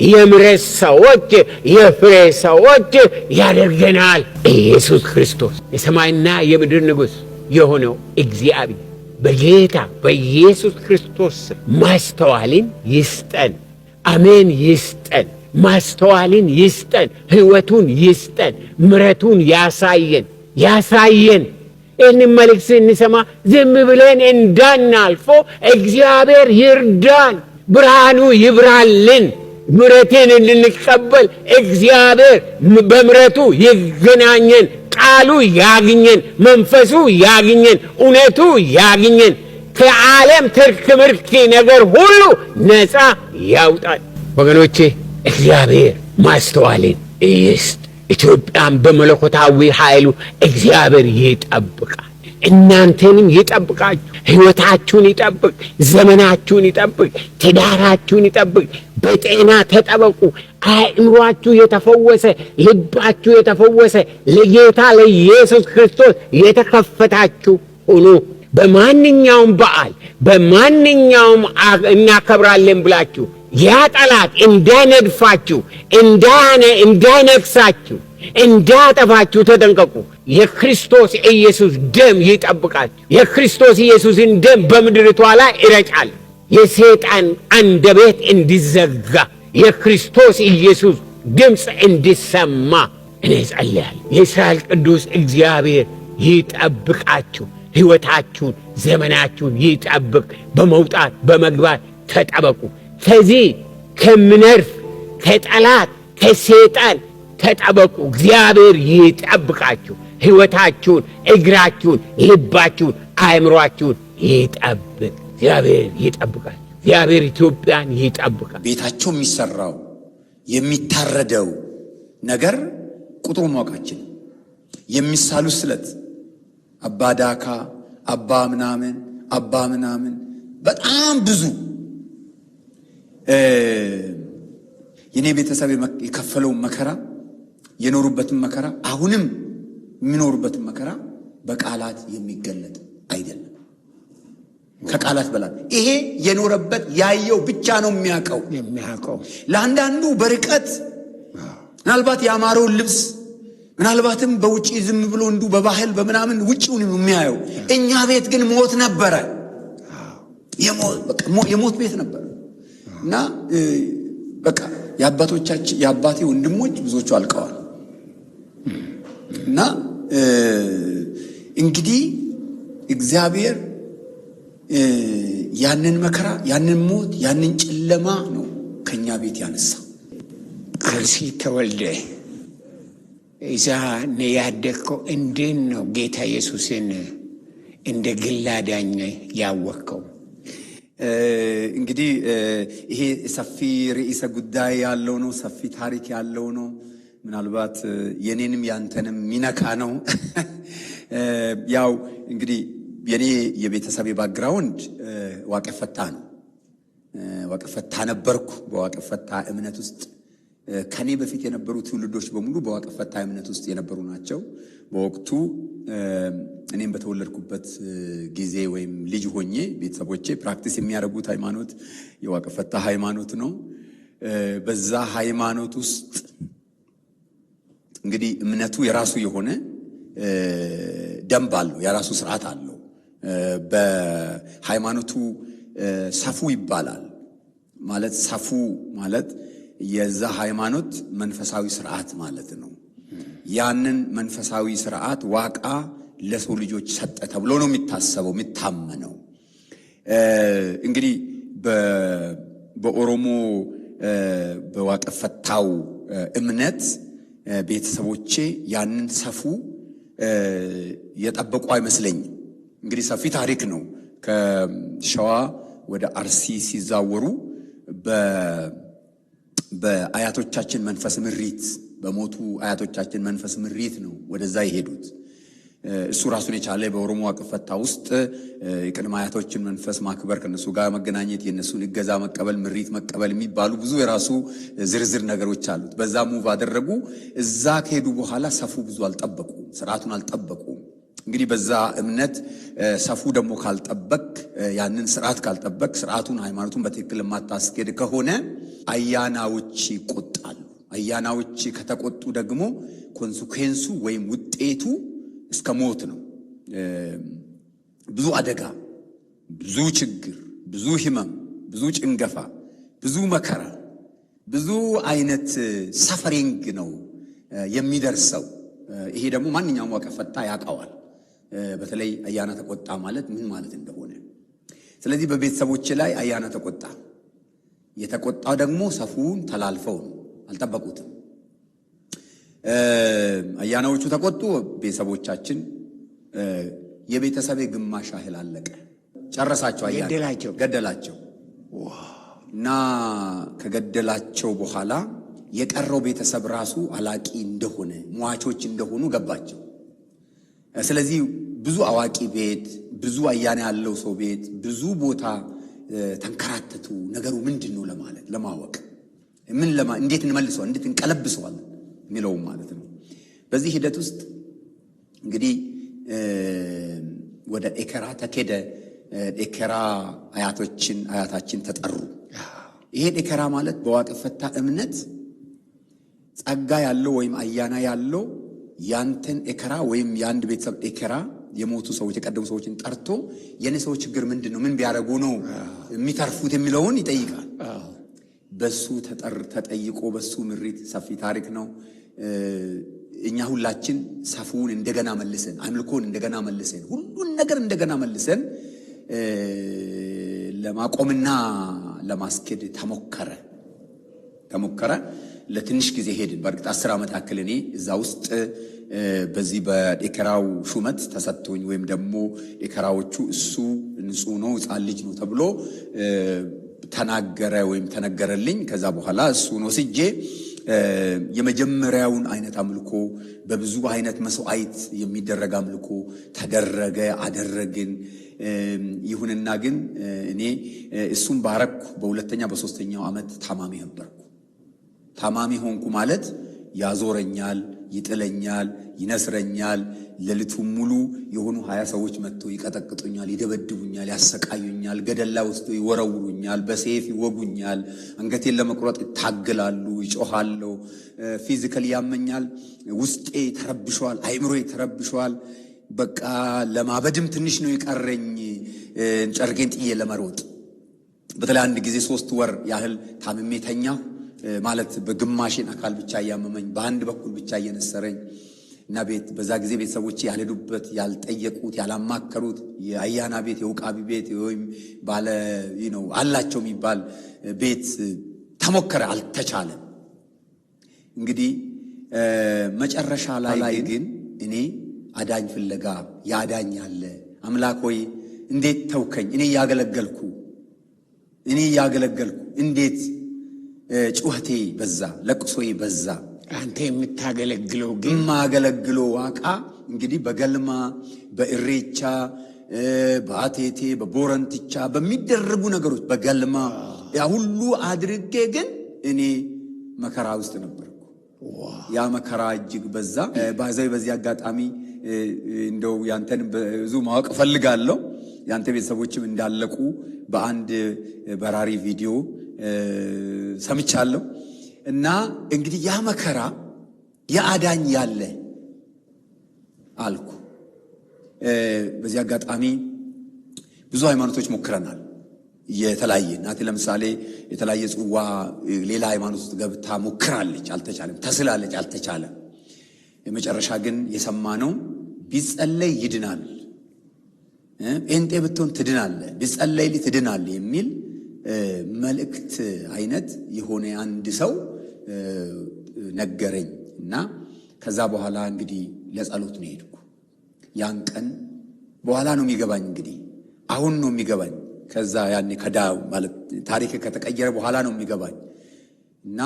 የምሕረት ሰዎች፣ የፍሬ ሰዎች ያደርገናል። ኢየሱስ ክርስቶስ የሰማይና የምድር ንጉሥ የሆነው እግዚአብሔር በጌታ በኢየሱስ ክርስቶስ ማስተዋልን ይስጠን። አሜን ይስጠን። ማስተዋልን ይስጠን፣ ሕይወቱን ይስጠን፣ ምረቱን ያሳየን ያሳየን። ይህን መልእክት ስንሰማ ዝም ብለን እንዳናልፎ እግዚአብሔር ይርዳን፣ ብርሃኑ ይብራልን። ምረትን እንድንቀበል እግዚአብሔር በምረቱ ይገናኘን፣ ቃሉ ያግኘን፣ መንፈሱ ያግኘን፣ እውነቱ ያግኘን። ከዓለም ትርክ ምርኪ ነገር ሁሉ ነፃ ያውጣል። ወገኖቼ እግዚአብሔር ማስተዋልን ይስጥ። ኢትዮጵያን በመለኮታዊ ኃይሉ እግዚአብሔር ይጠብቃል። እናንተንም ይጠብቃችሁ። ሕይወታችሁን ይጠብቅ፣ ዘመናችሁን ይጠብቅ፣ ትዳራችሁን ይጠብቅ። በጤና ተጠበቁ። አእምሯችሁ የተፈወሰ፣ ልባችሁ የተፈወሰ፣ ለጌታ ለኢየሱስ ክርስቶስ የተከፈታችሁ ሁኑ። በማንኛውም በዓል በማንኛውም እናከብራለን ብላችሁ ያ ጠላት እንዳይነድፋችሁ፣ እንዳይነክሳችሁ፣ እንዳያጠፋችሁ ተጠንቀቁ። የክርስቶስ ኢየሱስ ደም ይጠብቃችሁ። የክርስቶስ ኢየሱስን ደም በምድሪቷ ላይ ይረጫል። የሰይጣን አንደበት እንዲዘጋ የክርስቶስ ኢየሱስ ድምፅ እንዲሰማ እኔ ጸልያለሁ። የእስራኤል ቅዱስ እግዚአብሔር ይጠብቃችሁ። ሕይወታችሁን፣ ዘመናችሁን ይጠብቅ። በመውጣት በመግባት ተጠበቁ። ከዚህ ከሚነድፍ ከጠላት ከሰይጣን ተጠበቁ። እግዚአብሔር ይጠብቃችሁ። ሕይወታችሁን፣ እግራችሁን፣ ልባችሁን፣ አእምሯችሁን ይጠብቅ። እግዚአብሔር ይጠብቃችሁ። እግዚአብሔር ኢትዮጵያን ይጠብቃል። ቤታቸው የሚሰራው የሚታረደው ነገር ቁጥሩ ማወቃችን የሚሳሉ ስለት አባ ዳካ፣ አባ ምናምን፣ አባ ምናምን በጣም ብዙ። የኔ ቤተሰብ የከፈለውን መከራ፣ የኖሩበትን መከራ፣ አሁንም የሚኖሩበትን መከራ በቃላት የሚገለጥ አይደለም። ከቃላት በላይ ይሄ የኖረበት ያየው ብቻ ነው የሚያውቀው። የሚያውቀው። ለአንዳንዱ በርቀት ምናልባት ያማረውን ልብስ፣ ምናልባትም በውጪ ዝም ብሎ እንዱ በባህል በምናምን ውጪውን የሚያየው። እኛ ቤት ግን ሞት ነበረ፣ የሞት ቤት ነበረ እና በቃ የአባቶቻችን የአባቴ ወንድሞች ብዙዎቹ አልቀዋል። እና እንግዲህ እግዚአብሔር ያንን መከራ፣ ያንን ሞት፣ ያንን ጨለማ ነው ከኛ ቤት ያነሳ። አርሲ ተወልደ እዛ ነው ያደግከው። እንዴት ነው ጌታ ኢየሱስን እንደ ግል አዳኝ ያወቅከው? እንግዲህ ይሄ ሰፊ ርዕሰ ጉዳይ ያለው ነው፣ ሰፊ ታሪክ ያለው ነው። ምናልባት የኔንም ያንተንም ሚነካ ነው። ያው እንግዲህ የኔ የቤተሰቤ background ዋቄፈታ ነው። ዋቄፈታ ነበርኩ። በዋቄፈታ እምነት ውስጥ ከኔ በፊት የነበሩ ትውልዶች በሙሉ በዋቄፈታ እምነት ውስጥ የነበሩ ናቸው። በወቅቱ እኔም በተወለድኩበት ጊዜ ወይም ልጅ ሆኜ ቤተሰቦቼ practice የሚያደርጉት ሃይማኖት የዋቄፈታ ሃይማኖት ነው። በዛ ሃይማኖት ውስጥ እንግዲህ እምነቱ የራሱ የሆነ ደንብ አለው፣ የራሱ ስርዓት አለው። በሃይማኖቱ safuu ይባላል። ማለት safuu ማለት የዛ ሃይማኖት መንፈሳዊ ስርዓት ማለት ነው። ያንን መንፈሳዊ ስርዓት ዋቃ ለሰው ልጆች ሰጠ ተብሎ ነው የሚታሰበው፣ የሚታመነው። እንግዲህ በኦሮሞ በዋቄፈታው እምነት ቤተሰቦቼ ያንን safuu የጠበቁ አይመስለኝም። እንግዲህ ሰፊ ታሪክ ነው። ከሸዋ ወደ አርሲ ሲዛወሩ በአያቶቻችን መንፈስ ምሪት፣ በሞቱ አያቶቻችን መንፈስ ምሪት ነው ወደዛ የሄዱት። እሱ ራሱን የቻለ በኦሮሞ ዋቄፈታ ውስጥ የቅድመ አያቶችን መንፈስ ማክበር፣ ከነሱ ጋር መገናኘት፣ የእነሱን እገዛ መቀበል፣ ምሪት መቀበል የሚባሉ ብዙ የራሱ ዝርዝር ነገሮች አሉት። በዛ move አደረጉ። እዛ ከሄዱ በኋላ safuu ብዙ አልጠበቁም፣ ስርዓቱን አልጠበቁም። እንግዲህ በዛ እምነት safuu ደግሞ ካልጠበቅ፣ ያንን ስርዓት ካልጠበቅ፣ ስርዓቱን ሃይማኖቱን በትክክል የማታስኬድ ከሆነ አያናዎች ይቆጣሉ። አያናዎች ከተቆጡ ደግሞ consequence ኡ ወይም ውጤቱ እስከ ሞት ነው። ብዙ አደጋ፣ ብዙ ችግር፣ ብዙ ህመም፣ ብዙ ጭንገፋ፣ ብዙ መከራ፣ ብዙ አይነት suffering ነው የሚደርሰው። ይሄ ደግሞ ማንኛውም ዋቀፈታ ያውቀዋል። በተለይ አያና ተቆጣ ማለት ምን ማለት እንደሆነ። ስለዚህ በቤተሰቦች ላይ አያና ተቆጣ። የተቆጣው ደግሞ ሰፉን ተላልፈው ነው፣ አልጠበቁትም። አያናዎቹ ተቆጡ። ቤተሰቦቻችን የቤተሰቤ ግማሽ ያህል አለቀ፣ ጨረሳቸው። አያና ገደላቸው ገደላቸው እና ከገደላቸው በኋላ የቀረው ቤተሰብ ራሱ አላቂ እንደሆነ ሟቾች እንደሆኑ ገባቸው። ስለዚህ ብዙ አዋቂ ቤት፣ ብዙ አያና ያለው ሰው ቤት፣ ብዙ ቦታ ተንከራተቱ። ነገሩ ምንድን ነው ለማለት ለማወቅ ምን ለማ እንዴት እንመልሰዋል፣ እንዴት እንቀለብሰዋለን የሚለውም ማለት ነው። በዚህ ሂደት ውስጥ እንግዲህ ወደ ኤከራ ተኬደ። ኤከራ አያቶችን አያታችን ተጠሩ። ይሄ ኤከራ ማለት በዋቅፈታ እምነት ጸጋ ያለው ወይም አያና ያለው ያንተን ኤከራ ወይም የአንድ ቤተሰብ ኤከራ የሞቱ ሰዎች የቀደሙ ሰዎችን ጠርቶ የኔ ሰዎች ችግር ምንድን ነው፣ ምን ቢያደርጉ ነው የሚተርፉት የሚለውን ይጠይቃል። በሱ ተጠይቆ በሱ ምሪት ሰፊ ታሪክ ነው። እኛ ሁላችን ሰፉን እንደገና መልሰን አምልኮን እንደገና መልሰን ሁሉን ነገር እንደገና መልሰን ለማቆምና ለማስኬድ ተሞከረ ተሞከረ። ለትንሽ ጊዜ ሄድን። በእርግጥ 10 ዓመት ያክል እኔ እዛ ውስጥ በዚህ በኤከራው ሹመት ተሰጥቶኝ ወይም ደግሞ ኤከራዎቹ እሱ ንጹሕ ነው ሕፃን ልጅ ነው ተብሎ ተናገረ ወይም ተነገረልኝ። ከዛ በኋላ እሱን ወስጄ የመጀመሪያውን አይነት አምልኮ በብዙ አይነት መስዋዕት የሚደረግ አምልኮ ተደረገ አደረግን። ይሁንና ግን እኔ እሱን ባረኩ። በሁለተኛ በሶስተኛው ዓመት ታማሚ ነበርኩ። ታማሚ ሆንኩ ማለት ያዞረኛል፣ ይጥለኛል፣ ይነስረኛል። ሌሊቱን ሙሉ የሆኑ 20 ሰዎች መጥተው ይቀጠቅጡኛል፣ ይደበድቡኛል፣ ያሰቃዩኛል፣ ገደል ላይ ወስደው ይወረውሩኛል፣ በሰይፍ ይወጉኛል፣ አንገቴን ለመቁረጥ ይታገላሉ፣ ይጮሃለሁ። physically ያመኛል፣ ውስጤ ተረብሿል፣ አይምሮዬ ተረብሿል። በቃ ለማበድም ትንሽ ነው የቀረኝ ጨርቄን ጥዬ ለመሮጥ። በተለይ አንድ ጊዜ 3 ወር ያህል ታምሜ ተኛሁ። ማለት በግማሽን አካል ብቻ እያመመኝ በአንድ በኩል ብቻ እየነሰረኝ እና ቤት በዛ ጊዜ ቤተሰቦቼ ያልሄዱበት ያልጠየቁት ያላማከሩት የአያና ቤት የውቃቢ ቤት ወይም ባለ ነው አላቸው የሚባል ቤት ተሞከረ፣ አልተቻለም። እንግዲህ መጨረሻ ላይ ግን እኔ አዳኝ ፍለጋ ያዳኝ አለ አምላክ ሆይ እንዴት ተውከኝ? እኔ እያገለገልኩ እኔ እያገለገልኩ እንዴት ጩኸቴ በዛ፣ ለቅሶዬ በዛ። አንተ የምታገለግለው ግን የማገለግለው ዋቃ እንግዲህ በገልማ በእሬቻ በአቴቴ በቦረንትቻ በሚደረጉ ነገሮች በገልማ ያ ሁሉ አድርጌ ግን እኔ መከራ ውስጥ ነበርኩ። ያ መከራ እጅግ በዛ። ባዛዊ በዚህ አጋጣሚ እንደው ያንተን ብዙ ማወቅ እፈልጋለሁ። ያንተ ቤተሰቦችም እንዳለቁ በአንድ በራሪ ቪዲዮ ሰምቻለሁ። እና እንግዲህ ያ መከራ የአዳኝ ያለ አልኩ። በዚህ አጋጣሚ ብዙ ሃይማኖቶች ሞክረናል። የተለያየ እናቴ ለምሳሌ የተለያየ ጽዋ ሌላ ሃይማኖት ውስጥ ገብታ ሞክራለች፣ አልተቻለም። ተስላለች፣ አልተቻለም። የመጨረሻ ግን የሰማነው ቢጸለይ ይድናል፣ ጴንጤ ብትሆን ትድናለህ፣ ቢጸለይልህ ትድናለህ የሚል መልእክት አይነት የሆነ አንድ ሰው ነገረኝ። እና ከዛ በኋላ እንግዲህ ለጸሎት ነው የሄድኩ። ያን ቀን በኋላ ነው የሚገባኝ፣ እንግዲህ አሁን ነው የሚገባኝ። ከዛ ያኔ ከዳ ማለት ታሪክ ከተቀየረ በኋላ ነው የሚገባኝ። እና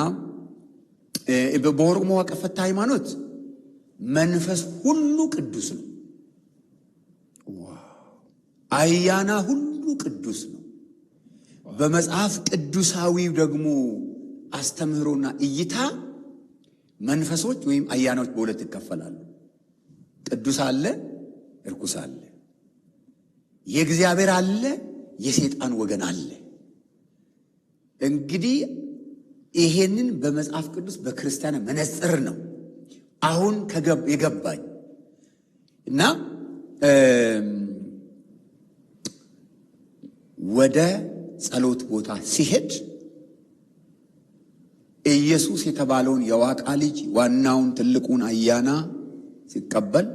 በኦሮሞ ዋቀፈታ ሃይማኖት መንፈስ ሁሉ ቅዱስ ነው፣ አያና ሁሉ ቅዱስ ነው። በመጽሐፍ ቅዱሳዊው ደግሞ አስተምህሮና እይታ መንፈሶች ወይም አያናዎች በሁለት ይከፈላሉ። ቅዱስ አለ፣ እርኩስ አለ። የእግዚአብሔር አለ፣ የሰይጣን ወገን አለ። እንግዲህ ይሄንን በመጽሐፍ ቅዱስ በክርስቲያን መነጽር ነው አሁን የገባኝ። እና ወደ ጸሎት ቦታ ሲሄድ ኢየሱስ የተባለውን የዋቃ ልጅ ዋናውን ትልቁን አያና ሲቀበል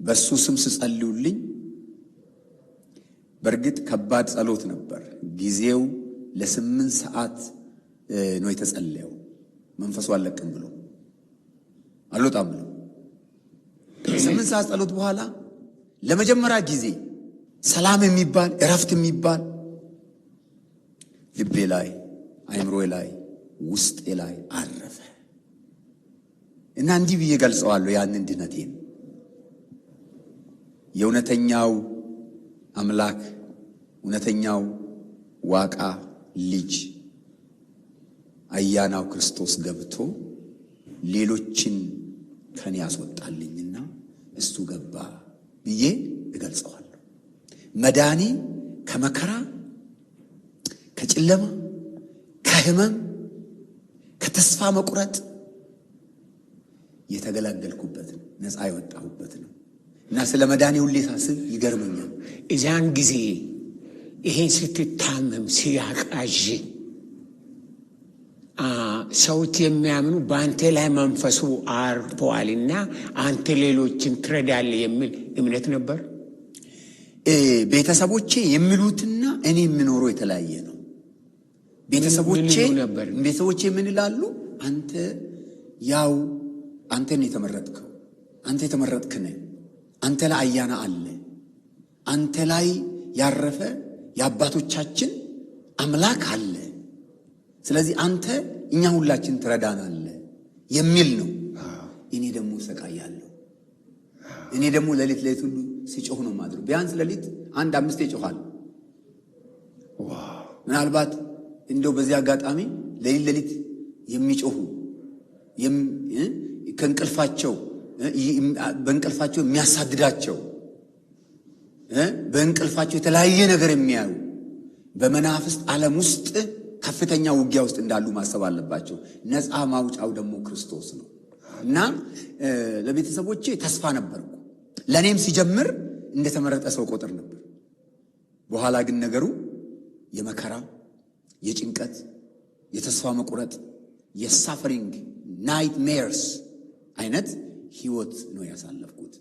በሱ ስም ስጸልዩልኝ፣ በእርግጥ ከባድ ጸሎት ነበር። ጊዜው ለ8 ሰዓት ነው የተጸለየው። መንፈሱ አለቅም ብሎ፣ አልወጣም ብሎ ከ8 ሰዓት ጸሎት በኋላ ለመጀመሪያ ጊዜ ሰላም የሚባል፣ እረፍት የሚባል ልቤ ላይ፣ አይምሮዬ ላይ፣ ውስጤ ላይ አረፈ እና እንዲህ ብዬ ገልጸዋለሁ ያንን ድነቴን፦ የእውነተኛው አምላክ፣ እውነተኛው ዋቃ ልጅ አያናው ክርስቶስ ገብቶ ሌሎችን ከኔ ያስወጣልኝና እሱ ገባ ብዬ እገልጸዋለሁ። መዳኔ ከመከራ፣ ከጨለማ፣ ከህመም፣ ከተስፋ መቁረጥ የተገላገልኩበት ነው፣ ነፃ የወጣሁበት ነው እና ስለ መዳኔ ሁሌ ሳስብ ይገርመኛል። እዚያን ጊዜ ይሄን ስትታመም ሲያቃዥ ሰዎች የሚያምኑ በአንተ ላይ መንፈሱ አርፈዋልና አንተ ሌሎችን ትረዳለህ የሚል እምነት ነበር። ቤተሰቦቼ የሚሉትና እኔ የምኖረው የተለያየ ነው። ቤተሰቦቼ ምን ይሉ ነበር? ቤተሰቦቼ ምን ይላሉ? አንተ ያው አንተን የተመረጥከው፣ አንተ የተመረጥክ ነህ። አንተ ላይ አያና አለ። አንተ ላይ ያረፈ የአባቶቻችን አምላክ አለ። ስለዚህ አንተ እኛ ሁላችን ትረዳናለህ የሚል ነው። እኔ ደግሞ እሰቃያለሁ። እኔ ደግሞ ሌሊት ሌሊት ሁሉ ሲጮህ ነው ማድረው። ቢያንስ ሌሊት አንድ አምስቴ ይጮኻል። ምናልባት እንደው በዚህ አጋጣሚ ሌሊት ሌሊት የሚጮሁ፣ ከእንቅልፋቸው በእንቅልፋቸው የሚያሳድዳቸው፣ በእንቅልፋቸው የተለያየ ነገር የሚያዩ በመናፍስት ዓለም ውስጥ ከፍተኛ ውጊያ ውስጥ እንዳሉ ማሰብ አለባቸው። ነፃ ማውጫው ደግሞ ክርስቶስ ነው እና ለቤተሰቦቼ ተስፋ ነበርኩ። ለእኔም ሲጀምር እንደተመረጠ ሰው ቆጥር ነበር። በኋላ ግን ነገሩ የመከራ፣ የጭንቀት፣ የተስፋ መቁረጥ፣ የ suffering nightmares አይነት ህይወት ነው ያሳለፍኩት።